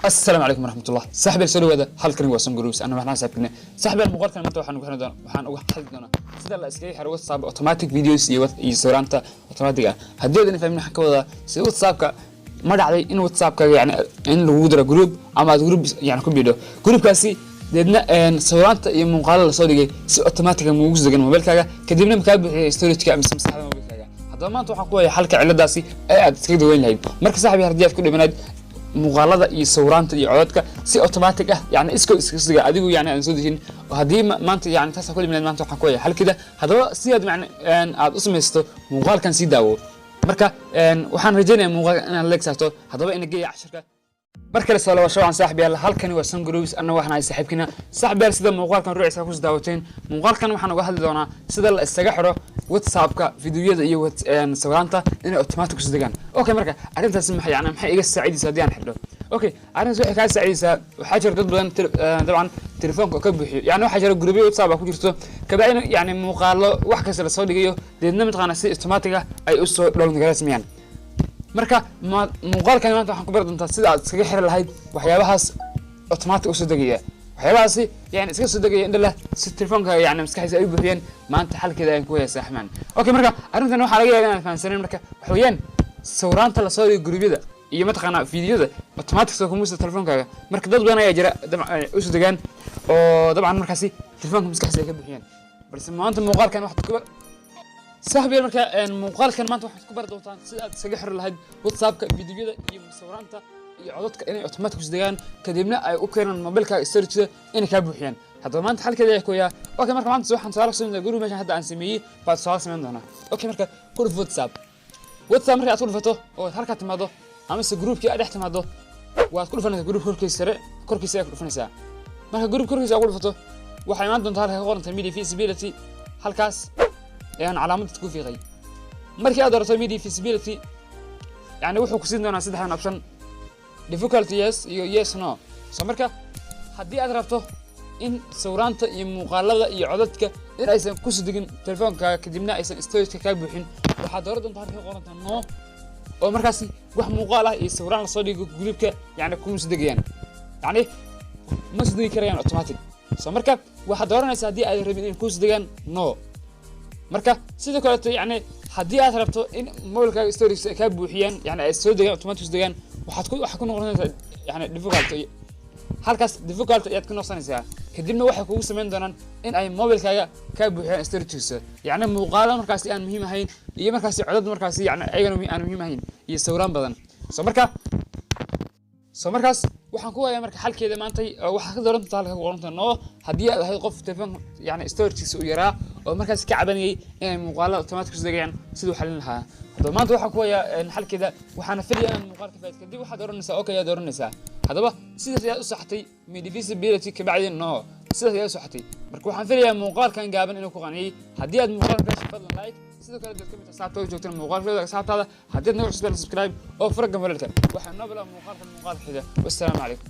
Asalaamu calaykum waraxmatullah, saaxiibyaal, soo dhawaada. Halkani waa Songroups, ana waxaan saaxiibkina. Saaxiibyaal, muuqaalkan maanta waxaan uga xidhan doonaa, waxaan uga hadli doonaa sida la iskaga xiro WhatsApp automatic videos iyo sawiraanta automatic ah. Haddii aadan fahmin waxaan ka wadaa sida WhatsAppka, ma dhacday in WhatsAppkaaga yani in lagugu daro group ama aad group yani ku bidho groupkaasi, deedna sawiraanta iyo muuqaalada lasoo dhigay si automatic ah mugu degan mobilkaaga, kadibna makaa buuxiya storageka mise maskaxda mobilkaaga? Haddaba maanta waxaan ku hayaa xalka ciladaasi ee aad iskaga daweyn lahayd. Marka saaxiib, haddii aad ku dhimanayd muuqaalada iyo sawiraanta iyo codadka si automatic ah yani iskoo iskaga soo dega, adigu yani aan soo dejin, haddii maanta yani taas ku dhimanayd, maanta waxaan ku hayaa xalkida. Haddaba si aad macna aad u samaysato, muuqaalkan sii daawo. Marka waxaan rajaynayaa muuqaalka inaad leeg saarto. Haddaba ina geeya casharka. Mar kale soo laabasho waan saaxib yaal. Halkani waa Sun Groups, anna waxaan ahay saaxiibkiina. Saaxib yaal, sida muuqaalkan ruuciisa ku daawateen, muuqaalkan waxaan uga hadli doonaa sida la iskaga xiro WhatsAppka fiidiyoyada iyo sawiraanta inay automatic ku degaan. Okay, marka arrintaasi maxay yani maxay iga saacidaysaa haddii aan xidho? Okay, arrintaas waxay kaa saacidaysaa, waxaa jira dad badan dabcan telefoonka ka buuxiyo, yani waxaa jira gurubyo WhatsApp ku jirto, kabacdina yani muuqaalo wax kasta lasoo dhigayo, deedna mataqaana si automatic ah ay usoo download garaysamayaan. Marka muuqaalkan maanta waxaan ku bari doontaa sida aad iskaga xiri lahayd waxyaabahaas automatic usoo degaya, waxyaabahaasi yani iska soo degaya indhala si telefoonka yani maskaxdiisa ay u buuxiyeen. Maanta xalkeeda ayaan ku hayaa, saaxiibaan. Okay, marka arrintan waxaa laga yaabaa inaan fahansaneyn. Marka waxa weeyaan sawiraanta lasoo dhigay gurubyada iyo mataqaanaa fiidiyada automatic soo kumuusa telefoonkaaga. Marka dad badan ayaa jira dabcan usoo degaan oo dabcan markaasi telefoonka maskaxdiisa ay ka buuxiyeen, balse maanta muuqaalkan waxaad ku saaxiib, marka muuqaalkan maanta waxaad ku bari doontaan sida aad iskaga xiri lahayd WhatsAppka fiidiyada iyo sawiraanta iyo codadka inay automatic ku degaan, kadibna ay u keenaan mobilkaaga storage inay kaa buuxiyaan. Haddaba maanta xalkeeda ayaa koyaa. Okay, marka maanta waxaan tusaale ku samayn doonaa guriga meeshan hadda aan sameeyey baa tusaale samayn doonaa. Okay, marka ku dhuf WhatsApp. WhatsApp marka aad ku dhufato oo aad halkaa timaado amase groupkii aad dhex timaado, waad ku dhufanaysaa group korkiisa sare, korkiisa ayaa ku dhufanaysaa. Marka group korkiisa aad ku dhufato, waxaa imaan doontaa halka ka qoranta media visibility. Halkaas ayaan calaamad ku fiiqay. Markii aad doorato media visibility, yani wuxuu ku siin doonaa saddexdan option: default, yes iyo yes, no. So marka haddii aad rabto in sawiraanta iyo muuqaalada iyo codadka in aysan kusoo degin telefoonkaaga, kadibna aysan storageka kaa buuxin, waxaad dooran doontaa halka ka qoranta no, oo markaasi wax muuqaal ah iyo sawiraan lasoo dhigo groupka yani kuma soo degayaan, yani ma soo degi karayaan automatic. So marka waxaad dooranaysaa haddii aad rabin in kusoo degaan no. Marka sidoo kaleeto yani haddii aad rabto in mobilkaaga storage ay kaa buuxiyaan, yani ay soo degaan, automatic soo degaan, waxaad ku noqonaysaa yani default. Halkaas default ayaad ku noqonaysaa, kadibna waxay kugu samayn doonaan in ay mobilkaaga kaa buuxiyaan storagekiisa, yacni muuqaalo markaasi aan muhiim ahayn iyo markaasi codad markaasi yani ayagana aan muhiim ahayn iyo sawiraan badan. So markaas waxaan ku wayaa marka xalkeeda maantay oo waxaad ka dooran doontaa halka ku qoranta no, haddii aad ahayd qof telefoon yani storagekiisa u yaraa oo markaas ka cabanayay inay muuqaalada automatic kusoo degayaan, siduu xalin lahaa. Haddaba maanta waxaan ku wayaa xalkeeda, waxaana filaya inaad muuqaal ka faa'id. Kadib waxaad oranaysaa okay ayaad oranaysaa. Haddaba sidaas ayaad u saxtay media visibility, kabacdi no, sidaas ayaad u saxtay. Marka waxaan filayaa muuqaalkan gaaban inuu ku qanciyey. Haddii aad muuqaalka ka heshay, fadlan like. Sidoo kale dad ka mid ah asxaabta oo joogtaan muuqaalkooda, asxaabtaada haddii aad nagu cusbeen, subscribe oo fura gambalelka. Waxaa noo bilaa muuqaalkan muuqaalka xiga. Wassalaamu calaykum.